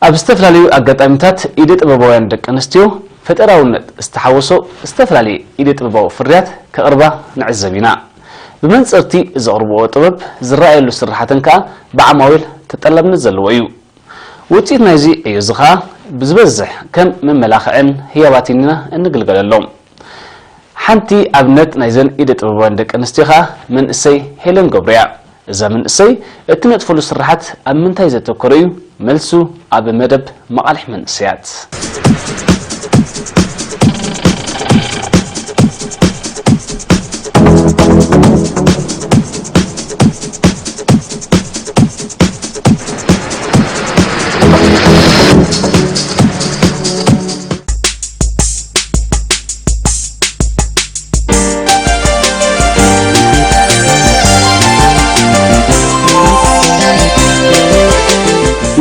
ኣብ ዝተፈላለዩ ኣጋጣሚታት ኢደ ጥበባውያን ደቂ ኣንስትዮ ፈጠራውነት ዝተሓወሶ ዝተፈላለየ ኢደ ጥበባዊ ፍርያት ከቕርባ ንዕዘብ ኢና። ብመንጽር'ቲ ዘቕርብኦ ጥበብ ዝረኣየሉ ስርሓተን ከኣ ብዓማዊል ተጠላብነት ዘለዎ እዩ። ውጽኢት ናይዚ ዕዮ እዚ ከኣ ብዝበዝሕ ከም መመላኽዕን ህያባትን ኢና እንግልገለሎም። ሓንቲ ኣብነት ናይዘን ኢደ ጥበባውያን ደቂ ኣንስትዮ ከኣ መንእሰይ ሄለን ገብሩ እያ። እዛ መንእሰይ እትነጥፈሉ ስርሓት ኣብ ምንታይ ዘተኮረ እዩ? መልሱ ኣብ መደብ መቓልሕ መንእሰያት።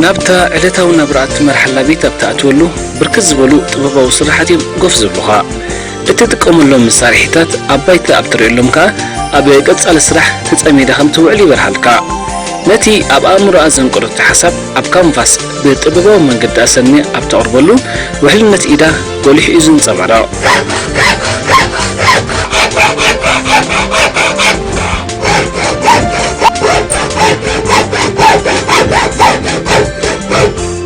ናብታ ዕለታዊ ናብራ እትመርሓላ ቤት ኣብ ትኣትወሉ፣ ብርክት ዝበሉ ጥበባዊ ስራሓት እዮም ጎፍ ዝብሉኻ። እትጥቀመሎም መሳርሒታት ኣብ ባይታ ኣብ ትርእየሎም ከኣ፣ ኣብ ቀጻሊ ስራሕ ተጸሚዳ ከም ትውዕል ይበርሃልካ። ነቲ ኣብ ኣእምሮኣ ዘንቀደቶ ሓሳብ ኣብ ካንቫስ ብጥበባዊ መንገዲ ኣሰንያ ኣብ ተቕርበሉ፣ ውሕልነት ኢዳ ጎሊሑ እዩ ዝንጸባረቕ።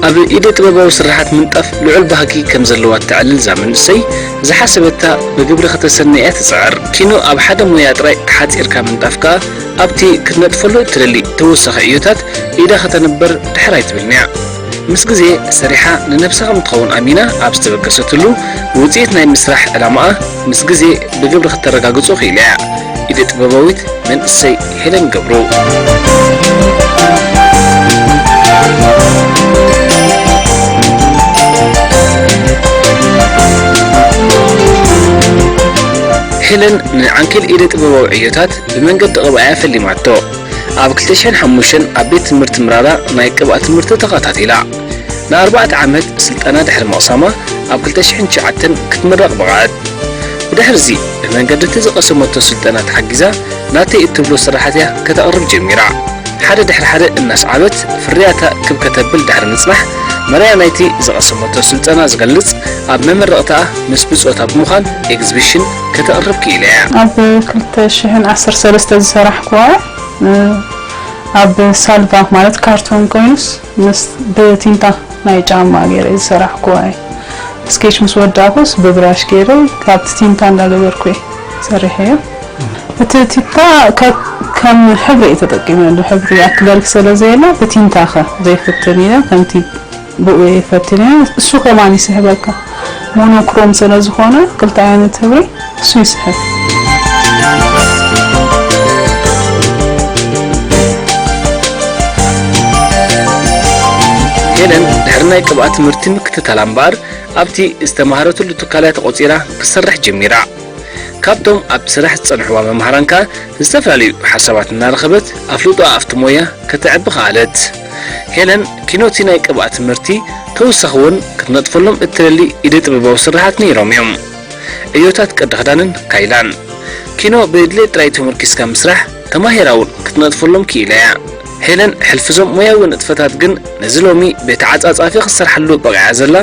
ኣብ ኢደ ጥበባዊ ስርሓት ምንጣፍ ልዑል ባህጊ ከም ዘለዋ እተዕልል እዛ መንእሰይ፣ ዝሓሰበታ ብግብሪ ከተሰንያ እያ ትጽዕር። ኪኖ ኣብ ሓደ ሞያ ጥራይ ተሓጺርካ ምንጣፍ ከኣ፣ ኣብቲ ክትነጥፈሉ እትደሊ ተወሳኺ ዕዮታት ኢዳ ከተንብር ድሕር ኣይትብልን እያ። ምስ ግዜ ሰሪሓ ንነብሳ ከም ትኸውን ኣሚና ኣብ ዝተበገሰትሉ፣ ውጽኢት ናይ ምስራሕ ዕላማኣ ምስ ግዜ ብግብሪ ክተረጋግጾ ክኢላ እያ። ኢደ ጥበባዊት መንእሰይ ሄለን ገብሩ። ሄለን ንዓንኬል ኢደ ጥበባዊ ዕዮታት ብመንገዲ ቅብኣ እያ ፈሊማቶ። ኣብ ክልተ ሽሕን ሓሙሽተን ኣብ ቤት ትምህርቲ ምራራ ናይ ቅብኣ ትምህርቲ ተኸታቲላ። ንኣርባዕተ ዓመት ስልጠና ድሕሪ ምቕሳማ፣ ኣብ ክልተ ሽሕን ትሽዓተን ክትምረቕ በቕዐት። ብድሕርዚ፣ ብመንገዲ እቲ ዝቐሰመቶ ስልጠና ተሓጊዛ፣ ናተይ እትብሎ ስራሓት እያ ከተቕርብ ጀሚራ። ሓደ ድሕሪ ሓደ እናስዓበት፣ ፍርያታ ክብ ከተብል ድሕሪ ምጽናሕ፣ መርያ ናይቲ ዝቐሰመቶ ስልጠና ዝገልጽ ኣብ መመረቕታኣ ምስ ብጾታ ብምዃን ኤግዚቢሽን ከተቕርብ ክኢላ እያ። ኣብ ክልተ ሽሕን ዓሰርተ ሰለስተ ዝሰራሕኩዋ፣ እ፣ ኣብ ሳልቫ ማለት ካርቶን ኮይኑስ፣ ምስ ብቲንታ ናይ ጫማ ገይረ ዝሰራሕኩዋ እየ። ስኬች ምስ ወዳእኩስ ብብራሽ ገይረ ካብቲ ቲንታ እንዳገበርኩ እየ ሰሪሐዮ። እቲ ቲንታ ከ-፣ ከም ሕብሪ እየ ተጠቂመሉ። ሕብሪ ኣክለልክ ስለ ዘየለ ብቲንታ ከ ዘይፍትን ኢለ ከምቲ ብኡ እየ ፈቲነ። እሱ ከማን ይስሕበካ። ሞኖክሮም ስለ ዝኾነ ክልተ ዓይነት ሕብሪ እሱ ይስሕብ። ሄለን ድሕሪ ናይ ቅብኣ ትምህርቲ ምክትታላ እምበኣር፣ ኣብቲ ዝተማሃረትሉ ትካል እያ ተቖጺራ ክትሰርሕ ጀሚራ። ካብቶም ኣብ ስራሕ ዝጸንሕዋ መምሃራን ከኣ ዝተፈላለዩ ሓሳባት እናረኸበት ኣፍልጦኣ ኣብቲ ሞያ ከተዕቢ ከኣለት። ሄለን ኪኖቲ ናይ ቅብኣ ትምህርቲ ተወሳኺ እውን ክትነጥፈሎም እትደሊ ኢደ ጥበባዊ ስራሓት ነይሮም እዮም። ዕዮታት ቅዲ ክዳንን ካይላን። ኪኖ ብድሌት ጥራይ ተመርኪስካ ምስራሕ፣ ተማሂራ እውን ክትነጥፈሎም ክኢላ እያ። ሄለን ሕልፊ እዞም ሞያዊ ንጥፈታት ግን ነዚ ሎሚ ብተዓጻጻፊ ክትሰርሓሉ በቒዓ ዘላ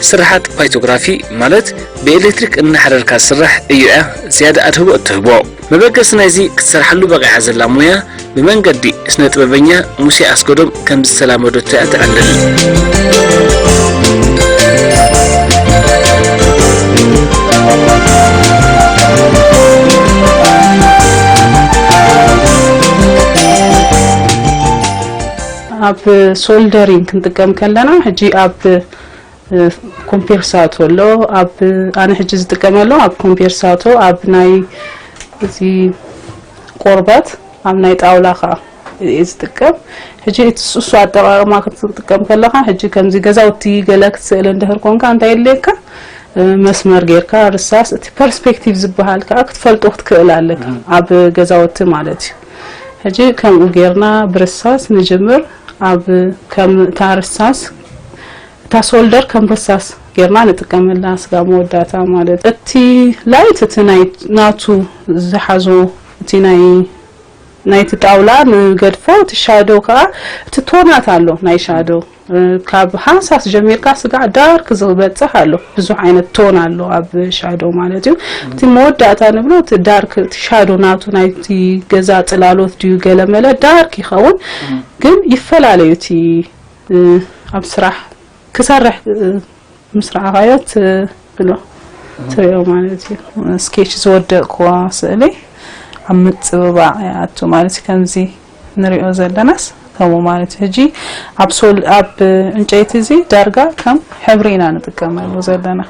ስርሓት ፓይቶግራፊ፣ ማለት ብኤሌክትሪክ እናሕረርካ ዝስራሕ እዩ እያ ዝያዳ ኣድህቦ እትህቦ። መበገሲ ናይዚ ክትሰርሓሉ በቒዓ ዘላ ሞያ ብመንገዲ ስነ ጥበበኛ ሙሴ ኣስገዶም ከም ዝተላመደቶ እያ ተዕልል። ኣብ ሶልደሪንግ ክንጥቀም ከለና፣ ሕጂ ኣብ ኮምፔርሳቶ ኣሎ። ኣብ፣ ኣነ ሕጂ ዝጥቀመሉ ኣብ ኮምፔርሳቶ፣ ኣብ ናይ እዚ ቆርበት፣ ኣብ ናይ ጣውላ ከዓ እየ ዝጥቀም። ሕጂ እቲ እሱ ኣጠቃቅማ ክትጥቀም ከለካ፣ ሕጂ ከምዚ ገዛውቲ ገለ ክትስእል እንድህር ኮንካ፣ እንታይ የድልየካ? እ፣ መስመር ጌርካ፣ ርሳስ፣ እቲ ፐርስፔክቲቭ ዝበሃል ከዓ ክትፈልጦ ክትክእል ኣለካ፣ ኣብ ገዛውቲ ማለት እዩ። ሕጂ ከምኡ ጌርና ብርሳስ ንጅምር። ኣብ ከም እታ ርሳስ፣ እታ ሶልደር ከም ርሳስ ጌርና ንጥቀመላ፣ ስጋ መወዳእታ ማለት። እቲ ላይት፣ እቲ ናይ ናቱ ዝሓዞ፣ እቲ ናይ ናይቲ ጣውላ ንገድፎ፣ እቲ ሻዶ ከኣ፣ እቲ ቶናት ኣሎ ናይ ሻዶ፣ እ፣ ካብ ሃሳስ ጀሚርካ ስጋዕ ዳርክ ዝበጽሕ ኣሎ። ብዙሕ ዓይነት ቶን ኣሎ ኣብ ሻዶ ማለት እዩ። እቲ መወዳእታ ንብሎ፣ እቲ ዳርክ፣ እቲ ሻዶ ናቱ ናይቲ ገዛ ጽላሎት ድዩ ገለመለ ዳርክ ይኸውን፣ ግን ይፈላለዩ። እቲ፣ እ፣ ኣብ ስራሕ ክሰርሕ፣ እ፣ ምስ ረኣኻዮ ት-፣ ብሎ ትሪኦ ማለት እዩ። ስኬች ዝወደቕክዋ ስእሊ ኣብ ምጽብባቕ ይኣቱ ማለት እዩ። ከምዚ ንሪኦ ዘለናስ ከምኡ ማለት እዩ። ሕጂ ኣብ ሶል-፣ ኣብ ዕንጨይቲ እዚ ዳርጋ ከም ሕብሪ ኢና ንጥቀመሉ ዘለና።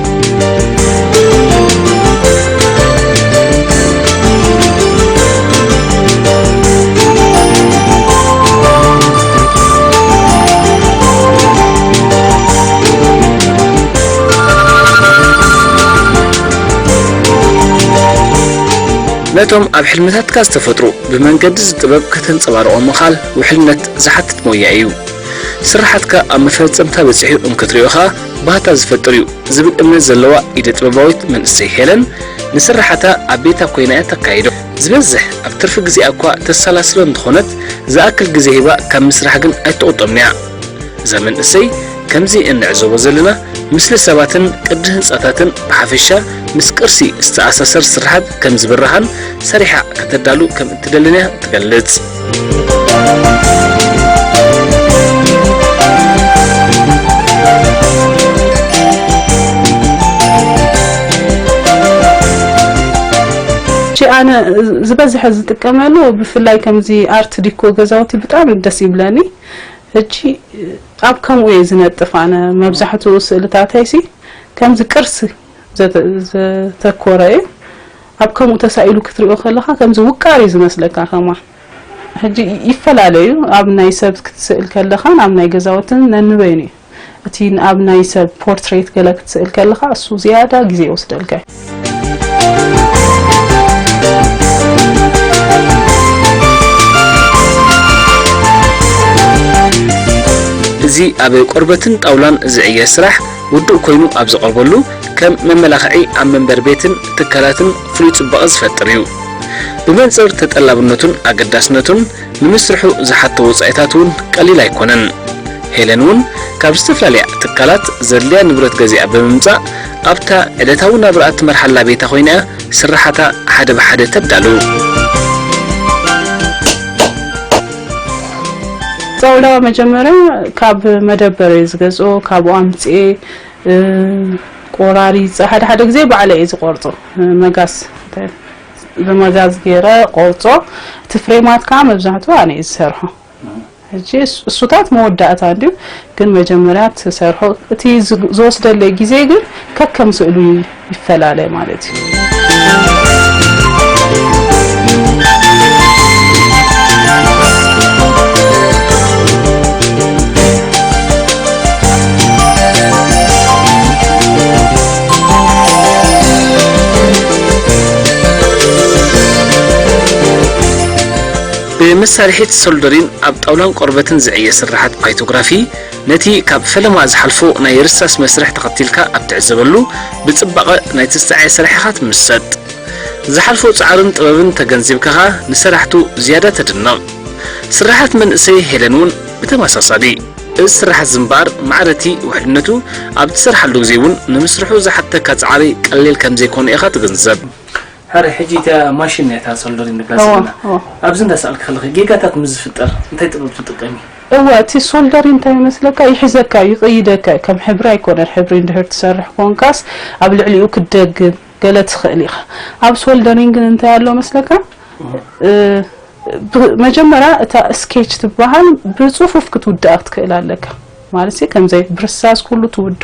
ነቶም ኣብ ሕልምታትካ ዝተፈጥሩ ብመንገዲ እዚ ጥበብ ከተንጸባርቖም ምኻል ውሕልነት ዝሓትት ሞያ እዩ። ስርሓትካ ኣብ መፈጸምታ በጺሑ እንክትሪኦ ኸኣ ባህታ ዝፈጥር እዩ ዝብል እምነት ዘለዋ ኢደ ጥበባዊት መንእሰይ ሄለን ንስርሓታ ኣብ ቤታ ኮይና እያ ተካይዶ። ዝበዝሕ ኣብ ትርፊ ግዜኣ እኳ ተሰላስሎ እንተኾነት፣ ዝኣክል ግዜ ሂባ ካብ ምስራሕ ግን ኣይትቑጠብን እያ። እዛ መንእሰይ ከምዚ እንዕዘቦ ዘለና፣ ምስሊ ሰባትን ቅዲ ህንጻታትን ብሓፈሻ ምስ ቅርሲ ዝተኣሳሰር ስርሓት ከም ዝብርሃን ሰሪሓ ከተዳሉ ከም እትደልን እያ ትገልጽ። ሕጂ ኣነ ዝበዝሐ ዝጥቀመሉ፣ ብፍላይ ከምዚ ኣርት ዲኮ ገዛውቲ ብጣዕሚ ደስ ይብለኒ። ሕጂ ኣብ ከምኡ እየ ዝነጥፍ ኣነ። መብዛሕትኡ ስእልታተይሲ ከምዚ ቅርሲ ዘተ-፣ ዘተኮረ እዩ። ኣብ ከምኡ ተሳኢሉ ክትሪኦ ከለኻ ከምዚ ውቃር እዩ ዝመስለካ ከማን። ሕጂ ይፈላለዩ፣ ኣብ ናይ ሰብ ክትስእል ከለኻን ኣብ ናይ ገዛውትን ነንበይኑ እዩ። እቲ ኣብ ናይ ሰብ ፖርትሬት ገለ ክትስእል ከለኻ እሱ ዝያዳ ግዜ ይወስደልካ እዩ። እዚ ኣብ ቆርበትን ጣውላን ዝዕየ ስራሕ ውዱእ ኮይኑ ኣብ ዝቐርበሉ፣ ከም መመላኽዒ ኣብ መንበሪ ቤትን ትካላትን ፍሉይ ጽባቐ ዝፈጥር እዩ። ብመንጽር ተጠላብነቱን ኣገዳስነቱን፣ ንምስርሑ ዝሓቶ ወጻኢታት እውን ቀሊል ኣይኮነን። ሄለን እውን ካብ ዝተፈላለያ ትካላት ዘድልያ ንብረት ገዚኣ ብምምጻእ፣ ኣብታ ዕለታዊ ናብራኣ እትመርሓላ ቤታ ኮይና እያ ስርሓታ ሓደ ብሓደ ተዳሉ። ጣውላ መጀመርያ ካብ መደበር እየ ዝገዝኦ፣ ካብኡ ኣምጽኤ፣ እ፣ ቆራሪጸ፣ ሓደ ሓደ ግዜ ባዕለ እየ ዝቆርጾ፣ እ፣ መጋዝ፣ ብመጋዝ ገይረ ቆርጾ፣ እቲ ፍሬማት ከዓ መብዛሕትኡ ኣነ እየ ዝሰርሖ። ሕጂ እሱ-፣ እሱታት መወዳእታ እንድዩ፣ ግን መጀመርያ ትሰርሖ፣ እቲ ዝ-፣ ዝወስደለይ ግዜ ግን ከከም ስእሉ ይፈላለ ማለት እዩ። ብመሳርሒት ሶልደሪን ኣብ ጣውላን ቆርበትን ዝዕየ ስርሓት ፓይቶግራፊ፣ ነቲ ካብ ፈለማ ዝሓልፎ ናይ ርሳስ መስርሕ ተኸቲልካ ኣብ ትዕዘበሉ፣ ብጽባቐ ናይ ትስተዓየ ሰሪሕኻ ትምሰጥ። ዝሓልፎ ጻዕርን ጥበብን ተገንዚብካ ኸኣ ንሰራሕቱ ዝያዳ ተድንቕ። ስርሓት መንእሰይ ሄለን እውን ብተመሳሳሊ። እዚ ስርሓት እዚ እምበኣር ማዕረ እቲ ውሕልነቱ፣ ኣብ ትሰርሓሉ ግዜ እውን ንምስርሑ ዝሓተካ ጻዕሪ ቀሊል ከም ዘይኮነ ኢኻ ትግንዘብ። ሕረ፣ ሕጂ እታ ማሽን እያ እታ ሶልደሪን ንብላ እዋ፣ ዘለና። እዋ። ኣብዚ እንዳሰኣልኪ ከለኺ ጌጋታት ምስ ዝፍጠር እንታይ ጥበብ ትጥቀሚ? እዋ፣ እቲ ሶልደሪን እንታይ ይመስለካ? ይሕዘካ እዩ፣ ይቕይደካ እዩ። ከም ሕብሪ ኣይኮነን። ሕብሪ እንድሕር ትሰርሕ ኮንካስ ኣብ ልዕሊኡ ክትደግም ገለ ትኽእል ኢኻ። ኣብ ሶልደሪን ግን እንታይ ኣሎ መስለካ? እህ። እ፣ ብ-፣ መጀመርያ እታ ስኬች ትበሃል ብጽፉፍ ክትውድኣ ክትክእል ኣለካ። ማለት ሲ ከምዘይ ብርሳስ ኩሉ ትውዶ፣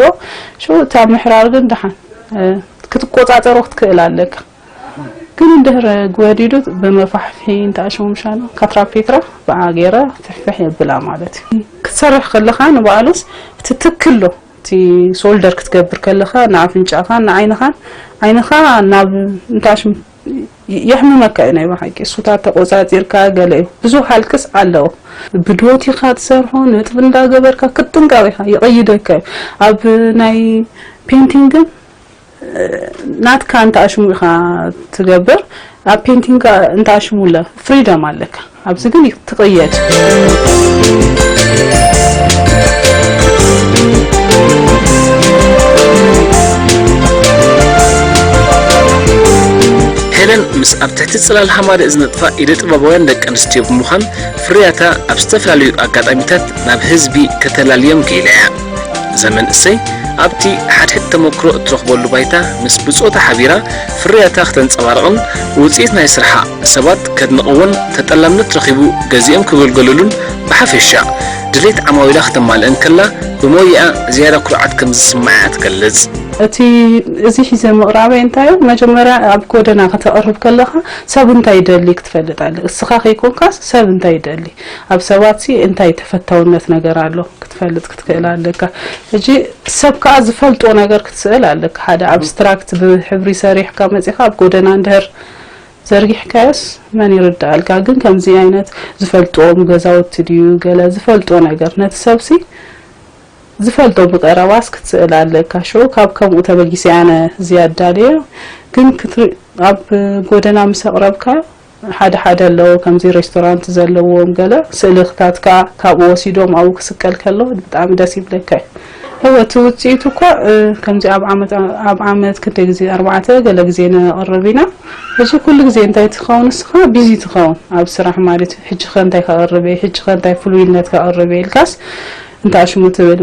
ሽው እታ ምሕራር ግን ደሓን፣ እ፣ ክትቆጻጸሮ ክትክእል ኣለካ። ግን እንድሕር ጎዲዱ ብመፋሕፍሒ እንተ ኣሽሙምሻሎ ካትራፔትራ ብኣ ገይረ ፍሕፍሕ የብላ ማለት እዩ። ክትሰርሕ ከለኻ ንባዕሉስ እቲ ትክሎ፣ እቲ ሶልደር ክትገብር ከለኻ ንኣፍንጫኻን ንዓይንኻን፣ ዓይንኻ ናብ እንተ ኣሽሙ የሕምመካ እዩ ናይ ብሓቂ። እሱታት ተቆጻጺርካ ገለ እዩ። ብዙሕ ሃልክስ ኣለዎ። ብዶት ኢኻ ትሰርሖ፣ ነጥቢ እንዳገበርካ ክትጥንቀቕ ኢኻ፣ ይቕይደካ እዩ። ኣብ ናይ ፔንቲንግ ግን ናትካ እንተ ኣሽሙ ኢኻ ትገብር፣ ኣብ ፔንቲንግ እንተ ኣሽሙለ ፍሪደም ኣለካ፣ ኣብዚ ግን ትቕየድ። ሄለን ምስ ኣብ ትሕቲ ጽላል ሃማደእ ዝነጥፋ ኢደ ጥበባውያን ደቂ ኣንስትዮ ብምዃን ፍርያታ ኣብ ዝተፈላለዩ ኣጋጣሚታት ናብ ህዝቢ ከተላልዮም ክኢላ እያ። እዛ መንእሰይ ኣብቲ ሓድሕድ ተመክሮ እትረኽበሉ ባይታ ምስ ብጾታ ሓቢራ ፍርያታ ክተንጸባርቕን ውጽኢት ናይ ስርሓ ሰባት ከድንቕዎን ተጠላምነት ረኺቡ ገዚኦም ክገልገሉሉን ብሓፈሻ ድሌት ዓማዊላ ክተማልእ እንከላ ብሞይኣ ዝያዳ ኩርዓት ከም ዝስምዓ እያ ትገልጽ። እቲ እዚ ሒዘ ምቕራበይ እንታይ እዩ? መጀመርያ ኣብ ጎደና ከተቕርብ ከለኻ ሰብ እንታይ ይደሊ ክትፈልጥ ኣለካ። እስኻ ከይኮንካስ ሰብ እንታይ ይደሊ፣ ኣብ ሰባትሲ እንታይ ተፈታውነት ነገር ኣሎ ክትፈልጥ ክትክእል ኣለካ። ሕጂ ሰብ ከኣ ዝፈልጦ ነገር ክትስእል ኣለካ። ሓደ ኣብስትራክት ብሕብሪ ሰሪሕካ መጺኻ ኣብ ጎደና እንድሕር ዘርጊሕካዮስ መን ይርድኣልካ? ግን ከምዚ ዓይነት ዝፈልጦም ገዛውቲ ድዩ ገለ ዝፈልጦ ነገር ነቲ ሰብሲ ዝፈልጦ ብቀረባስ ክትስእል ኣለካ። ሽዑ ካብ ከምኡ ተበጊሰ ኣነ ዝያዳ ድየ ግን ክትሪ ኣብ ጎደና ምስ ኣቕረብካ ሓደ ሓደ ኣለዉ ከምዚ ሬስቶራንት ዘለዎም ገለ ስእልኽታትካ ካብኡ ወሲዶም ኣብኡ ክስቀል ከሎ ብጣዕሚ ደስ ይብለካ እዩ። እወ እቲ ውፅኢቱ እኳ ከምዚ ኣብ ዓመት ኣብ ዓመት ክንደ ግዜ ኣርባዕተ ገለ ግዜ ነቕርብ ኢና። እዚ ኩሉ ግዜ እንታይ ትኸውን ንስኻ ቢዚ ትኸውን ኣብ ስራሕ ማለት እዩ። ሕጂ ኸ እንታይ ከቕርብ እየ ሕጂ ኸ እንታይ ፍሉይነት ከቕርብ እየ ኢልካስ እንተ ኣሽሙ ትብል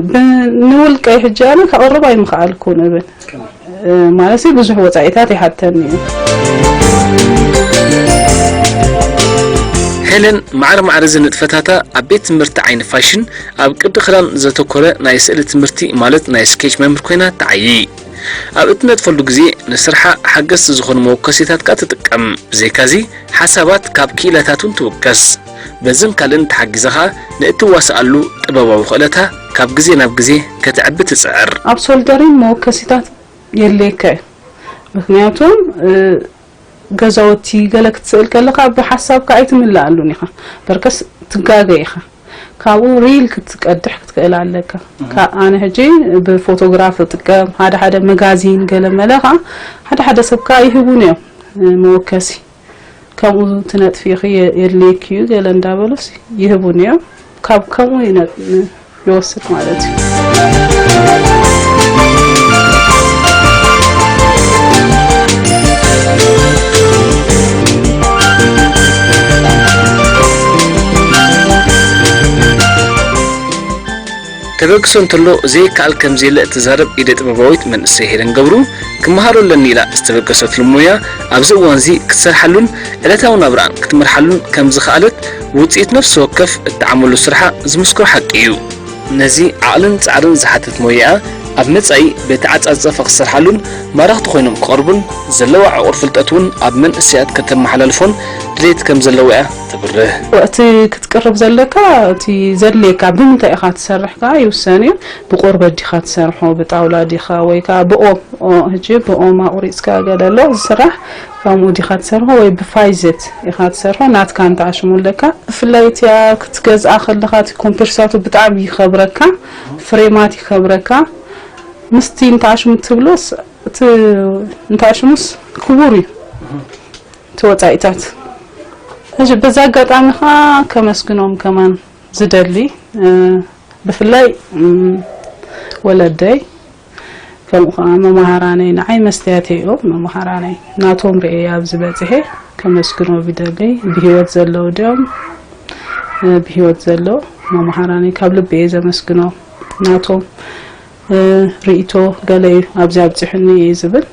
ንውልቀይ ሕጂ ኣነ ከቕርብ ኣይምኽኣልኩን እብል ማለት ብዙሕ ወፃኢታት ይሓተኒ እዩ። ሄለን ማዕረ ማዕረ ዝንጥፈታታ ኣብ ቤት ትምህርቲ ዓይኒ ፋሽን ኣብ ቅዲ ክዳን ዘተኮረ ናይ ስእሊ ትምህርቲ ማለት ናይ ስኬች መምህር ኮይና ትዓዪ። ኣብ እትነጥፈሉ ግዜ ንስርሓ ሓገዝቲ ዝኾኑ መወከሲታት ከኣ ትጥቀም። ብዘይካዚ ሓሳባት ካብ ክኢላታት እውን ትውከስ። በዝን ካልእን ተሓጊዛ ኸኣ ንእትዋስኣሉ ጥበባዊ ክእለታ ካብ ግዜ ናብ ግዜ ከተዕቢ ትጽዕር። ኣብ ሶልደሪን መወከሲታት የድልየካ እዩ። ምኽንያቱ ገዛውቲ ገለ ክትስእል ከለኻ ብሓሳብካ ኣይትምልኣሉን ኢኻ። በርከስ ትጋገ ኢኻ። ካብኡ ሪል ክትቀድሕ ክትክእል ኣለካ። ኣነ ሕጂ ብፎቶግራፍ እጥቀም ሓደ ሓደ መጋዚን ገለ መለ ከዓ ሓደ ሓደ ሰብ ከዓ ይህቡን እዮም መወከሲ። ከምኡ ትነጥፊ ኢኺ የድልየኪ እዩ ገለ እንዳበሉስ ይህቡን እዮም። ካብ ከምኡ ይወስድ ማለት እዩ። ተበግሶ እንተሎ ዘይከኣል ከም ዘየለ እትዛረብ ኢደ ጥበባዊት መንእሰይ ሄለን ገብሩ፣ ክመሃሮ ኣለኒ ኢላ ዝተበገሰትሉ ሞያ ኣብዚ እዋንዚ ክትሰርሓሉን ዕለታዊ ናብራኣን ክትመርሓሉን ከም ዝኸኣለት ውፅኢት ነፍሲ ወከፍ እትዓመሉ ስርሓ ዝምስክሮ ሓቂ እዩ። ነዚ ዓቕልን ፃዕርን ዝሓትት ሞያኣ ኣብ መፃኢ በቲ ዓፃፀፈ ክሰርሓሉን ማረኽቲ ኮይኖም ክቐርቡን ዘለዋ ዕቑር ፍልጠት እውን ኣብ መንእሰያት ከተመሓላልፎን ድሌት ከም ዘለዋ እያ ተብርህ። እቲ ክትቅርብ ዘለካ እቲ ዘድልየካ ብምንታይ ኢኻ ትሰርሕ ከዓ ይውሰን እዩ። ብቆርበት ዲኻ ትሰርሖ ብጣውላ ዲኻ ወይ ከዓ ብኦም ሕጂ ብኦም ኣቑሪፅካ ገለ ኣሎ ዝስራሕ ከምኡ ዲኻ ትሰርሖ ወይ ብፋይዘት ኢኻ ትሰርሖ ናትካ እንተዓሽሙ ኣለካ። ብፍላይ እቲኣ ክትገዝኣ ከለኻ እቲ ኮምፐርሳቱ ብጣዕሚ ይኸብረካ፣ ፍሬማት ይኸብረካ። ምስቲ እንተዓሽሙ ትብሎስ እቲ እንተዓሽሙስ ክቡር እዩ እቲ ወፃኢታት። ሕጂ በዚ ኣጋጣሚ ከዓ ከመስግኖም ከማን ዝደሊ ብፍላይ ወለደይ ከምኡ ከዓ መማሃራነይ ንዓይ መስትያተይ እዮም መማሃራነይ ናቶም ርእየ ኣብዚ በፅሐ ከመስግኖ ብደሊ ብሂወት ዘለዉ ድዮም ብሂወት ዘለዉ መማሃራነይ ካብ ልቢ እየ ዘመስግኖ ናቶም ርእይቶ ገለ እዩ ኣብዚ ኣብፅሑኒ እየ ዝብል።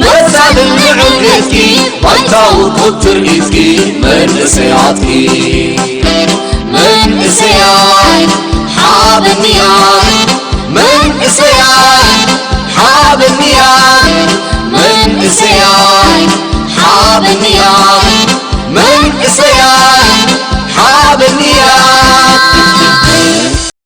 መሳልን ንዕብየትኪ ባይታዊ ቁጥር ኢትኪ መንእሰያትኪ መንእሰያት ሓበንያ መንእሰያት ሓበንያ መንእሰያት